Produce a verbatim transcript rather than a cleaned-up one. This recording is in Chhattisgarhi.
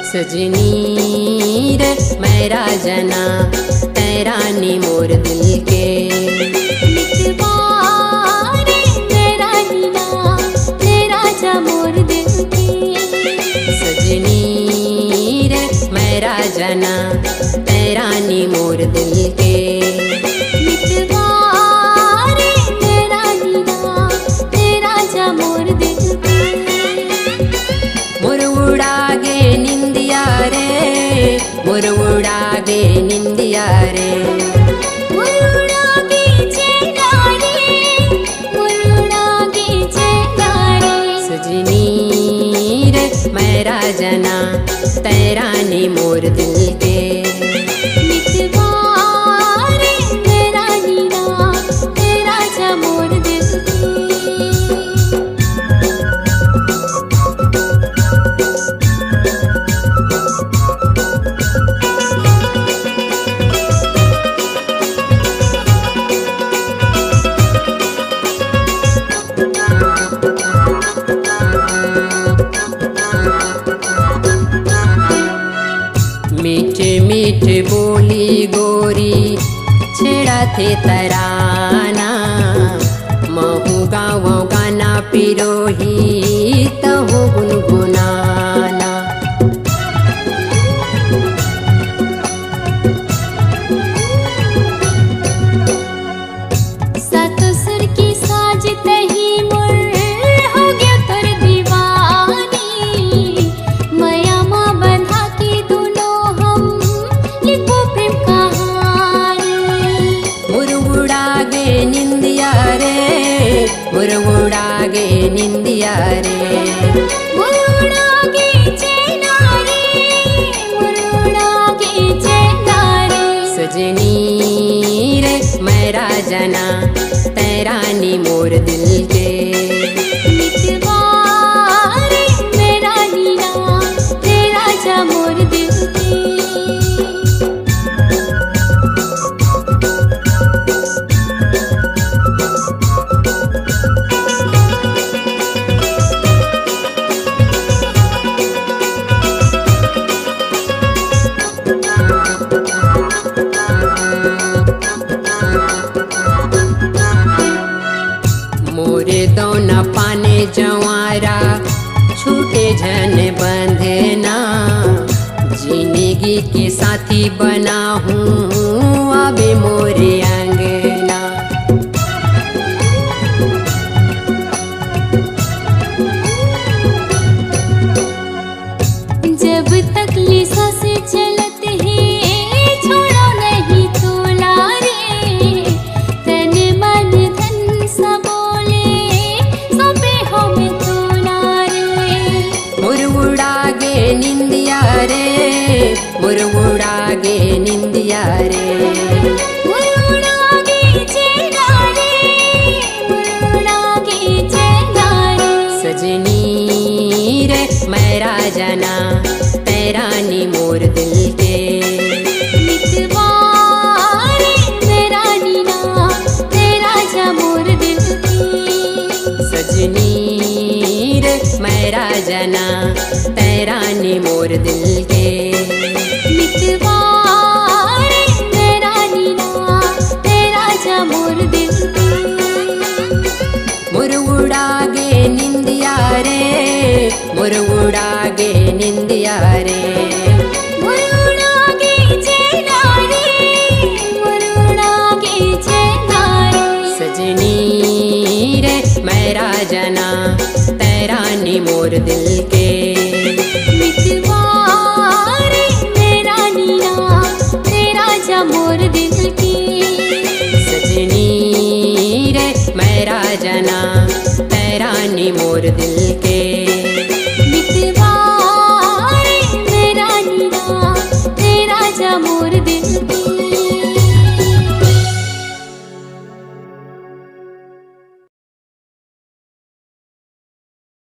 सजनी रे मैं राजा ना, तैं रानी मोर दिल के। मितवा रे मैं रानी ना, तैं राजा मोर दिल के। सजनी रे मैं राजा ना, तैं रानी मोर दिल के। मितवा रे मैं रानी ना, तैं राजा मोर दिल के। मोर उड़ा गे निंदिया रे, मोर उड़ा गे निंदिया रे। मोर उड़ा गे चैना रे, मोर उड़ा गे चैना रे। सजनी रे मैं राजा ना, तैं रानी मोर दिल के। मितवा रे मैं रानी ना, तैं राजा मोर दिल के। मीठे मीठे बोली गोरी छेड़ाथे तराना, महू गावँव गाना पिरोही तहूँ गुनगुनाना। सातों सुर के साज तही मोर हो गया तोर दीवानी। मया मा बंधा के दुनों हम लिखबो प्रेम कहानी। मोर उड़ा गे निंदिया रे, मोर उड़ा गे निंदिया रे। मोर उड़ा गे चैना रे, मोर उड़ा गे चैना रे। सजनी रे मैं राजा ना, तैं रानी मोर दिल के। मितवा रे मैं रानी ना, तैं राजा मोर दिल के। मोरे दौना पाने जवारा छूटे झन बंधना, जिंदगी के साथी बनाहूँ आबे मोरे अंगना। जब तक ले सांस चलत हे, छोड़ो नहीं तोला रे। तन मन धन सबो ले, सौंपे हों मैं तोला रे। मोर उड़ा गे निंदिया रे, मोर उड़ा गे निंदिया रे। मोर उड़ा गे चैना रे, मोर उड़ा गे चैना रे। सजनी रे मैं राजा ना, तैं रानी मोर दिल के। मितवा रे मैं रानी ना, तैं राजा मोर दिल के। सजनी रे मैं राजा ना, तैं रानी मोर दिल के। मितवा रे मैं रानी ना, तैं राजा मोर दिल के। मोर उड़ा गे निंदिया रे, मोर उड़ा गे निंदिया रे। मोर उड़ा गे चैना रे, मोर उड़ा गे चैना रे। सजनी रे मैं राजा ना, तैं रानी मोर दिल के। मितवा रे मैं रानी ना, तैं राजा मोर दिल के। सजनी रे मैं राजा ना, तैं रानी मोर दिल के।